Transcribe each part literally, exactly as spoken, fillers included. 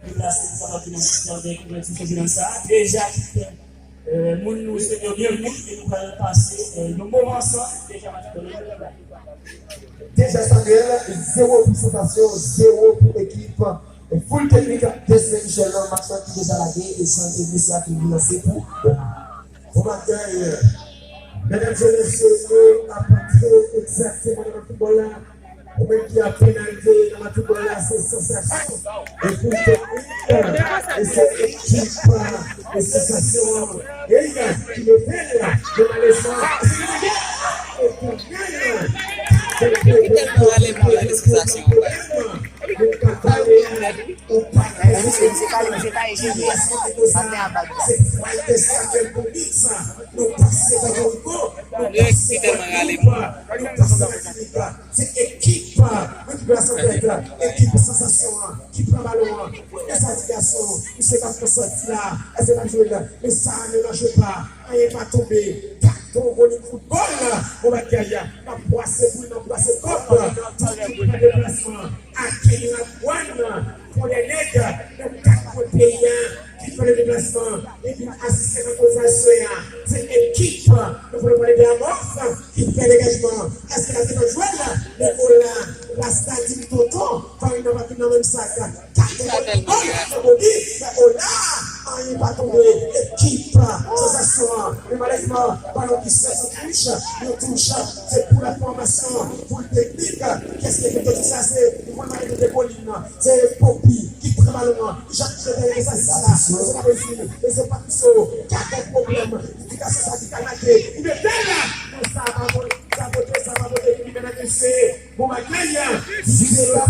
Deplase pou kapab vin asiste avèk nou nan ti chanpyona sa a. Deja, tout, euh, moun nou swete yo byenvini e nou pral pase, euh, yon moman ansanm. Deja, match nan men. Deja, Samuel, zewo pou Sansasyon, zewo pou ekip, e, Full Technique de Sen Michel nan. Match la ki deja lage e Jean Denis la ki vin lanse pou demen. Bon bagay, medam e mesye, nou ap antre egzakteman nan foutbòl la. Ou menm ki ap penalize nan match foutbòl la, se Sansasyon. E pou Teknik, e se ekip, e Sansasyon. E li ki mete l la, men malezman, e kanmenm, nou ka pale, ou pa pale, se pral de Samuel Dominique sa. Nou pase Pòtoriko, nou pase Gwadloup, nou pase Matinik. Se ekip, euh, Matinik la san fèt, ekip Sansasyon an, ki pran balon an. Premye sa ti gason, misye pa fè sòti la, èske pa jwe la? Men sa, melanje pa, anyen pa tonbe. Gato, volim foutbòl, bon bagay, n ap bwase boul, n ap bwase kòb, ti ekip pran deplasman, akeyi Radwan, pou lè nèg nan kat kwen peyi a, ki fè le deplasman, e vin asiste nan koze aswè a. Se ekip, nou pral pale de Amòf, ki fè degajman. Èske l ap gentan jwe l? Men Ola, Rasta di l tonton, Farina pa vin nan menm sak. Gade gòl, gòl, gòl, Bobby, men Ola, anyen pa tonbe. Ekip, Sansasyon, men malezman, balon ki sòti touch, yon touch, se pou la fòmasyon, pou l teknik. Kiyès ki te di sa? Se, nou pral pale de Depolin. Se Popi ki pran balon an. Li jan ki jete dèyè sa, sa, sa. Se pa posib. E se pa Piso. Gade pwoblèm. Edikasyon sa ki ka make. Li mete l la. Men sa pa bon. Sa pote, sa pa pote. Li mennen mesye. Bon bagay. Dize la.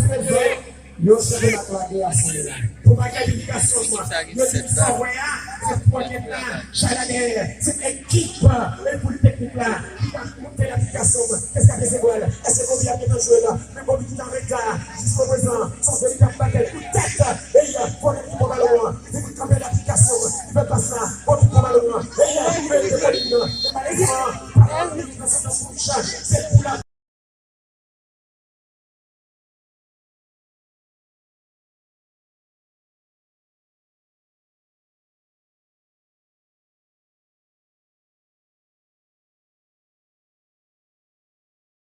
Yo chante la klage a sa la. Bon bagay edikasyon. Yo di sa wè a. Se pwòmyèt la. Chalè. Se ekip. E pou li teknik la. Ki ka Fè laplikasyon, èske ap jwe bòl? Èske Bobby ap gentan jwe la? Men Bobby ki nan reta, jiskaprezan, se yon veritab batay pou tèt. E, fò nèg ki pran balon an, li vin kanpe laplikasyon, li fè pas la, Bobby pran balon an. E, li mete Bobby nan, men malezman, pa gen moun ki nan sèt touch, se